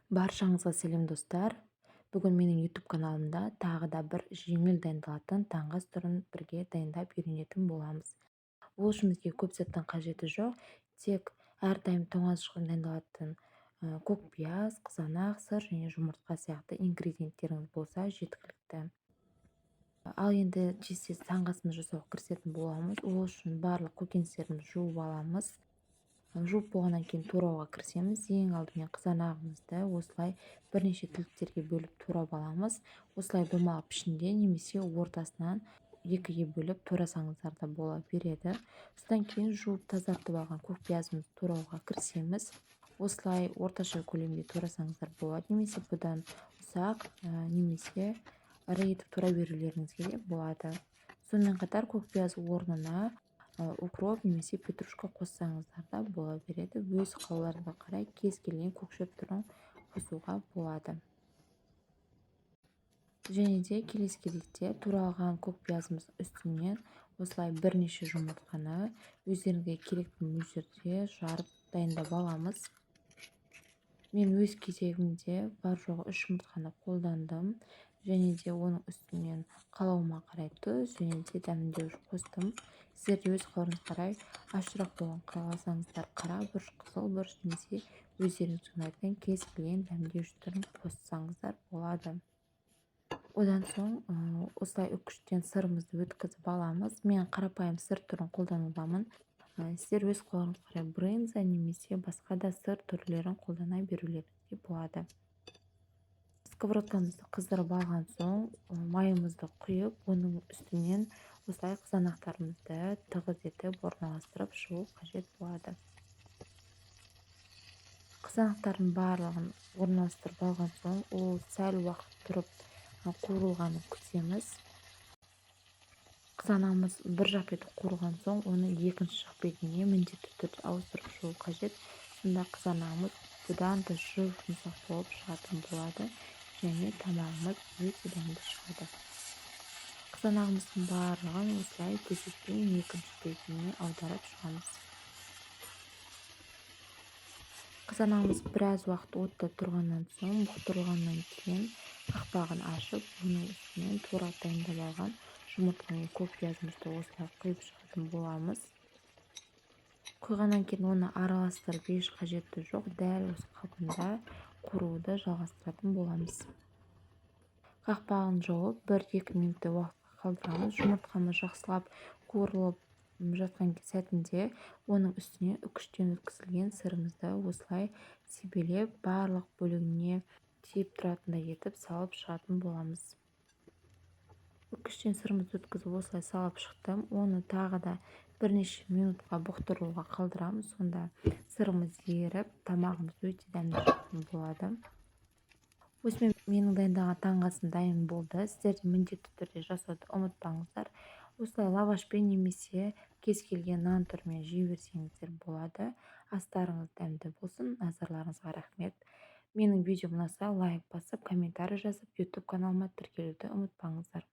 Баршаңызға сәлем, достар! Бүгін менің YouTube каналымда тағы да бір жеңіл дайындалатын таңғы ас түрін бірге дайындап үйренетін боламыз. Ол үшін бізге көп заттың қажеті жоқ, тек әрдайым тоңазытқышқа дайындалатын көк пияз, қызанақ, сыр және жұмыртқа сияқты ингредиенттеріңіз болса, жеткілікті. Ал енді тез-тез таңғы асымызды жасауға кірісетін боламыз. Ол үшін барлық көкөністерімізді жуып аламыз. Жуып болғаннан кейін турауға кірісеміз. Ең алдымен қызанағымызды осылай бірнеше тіліктерге бөліп турап аламыз. Осылай домалақ пішінде немесе ортасынан екіге бөліп турасаңыздар да бола береді. Содан кейін жуып тазартып алған көк пиязымызды турауға кірісеміз. Осылай орташа көлемде турасаңыздар болады немесе бұдан ұсақ, немесе ірі етіп турай берулеріңізге де болады. Сонымен қатар көк пияз орнына укроп немесе петрушка қоссаңыздар да бола береді. Өз қалауларыңызға қарай кез келген көк шөп түрін қосуға болады. Және де келесі кезекте туралған көк пиязымыздың үстінен осылай бірнеше жұмыртқаны өздеріңізге керекті мөлшерде жарып дайындап аламыз. Мен өз кезегімде бар жоғы үш жұмыртқаны қолдандым және де оның үстінен қалауыма қарай тұз және де дәмдеуіш қостым. Сіздер де өз қалауларыңызға қарай ащырақ болған қаласаңыздар, қара бұрыш, қызыл бұрыш немесе өздеріңізге ұнайтын кез келген дәмдеуіш түрін қоссаңыздар болады. Одан соң осылай үккіштен сырымызды өткізіп аламыз. Мен қарапайым сыр түрін қолданудамын. Сіздер өз қалауларыңызға қарай брынза немесе басқа да сыр түрлерін қолдана берулеріңізге болады. Сковородкамызды қыздырып алған соң, майымызды құйып, оның үстінен осылай қызанақтарымызды тығыз етіп орналастырып шығу қажет болады. Қызанақтардың барлығын орналастырып алған соң, ол сәл уақыт тұрып қуырылғанын күтеміз. Қызанағымыз бір жақ беті қуырылған соң, оны екінші жақ бетіне міндетті түрде ауыстырып шығу қажет. Сонда қызанағымыз бұдан да жұп жұмсақ болып шығатын болады және тамағымыз өте дәмді шығады. Қызанағымыздың барлығын осылай кезекпен екінші бетіне аударып шығамыз. Қызанағымыз біраз уақыт отта тұрғаннан соң, бұқтырылғаннан кейін қақпағын ашып, оның үстінен турап дайындап алған жұмыртқа мен көк пиязымызды осылай құйып шығатын боламыз. Құйғаннан кейін оны араластырып еш қажеті жоқ, дәл осы қалпында қуыруды жалғастыратын боламыз. Қақпағын жауып, 1-2 минуттай уақытқа қалдырамыз. Жұмыртқамыз жақсылап қуырылып жатқан сәтінде оның үстіне үккіштен өткізілген сырымызды осылай себелеп, барлық бөлігіне тиіп тұратындай етіп салып шығатын боламыз. Үккіштен сырымызды өткізіп, осылай салып шықтым. Оны тағы да бірнеше минутқа бұқтыруға қалдырамыз. Сонда сырымыз еріп, тамағымыз өте дәмді шығатын болады. Осымен менің дайындаған таңғы асым дайын болды. Сіздер де міндетті түрде жасауды ұмытпаңыздар. Осылай лавашпен немесе кез келген нан түрімен жей берсеңіздер болады. Астарыңыз дәмді болсын! Назарларыңызға рахмет! Менің видеом ұнаса, лайк басып, комментарий жазып, YouTube каналыма тіркелуді ұмытпаңыздар.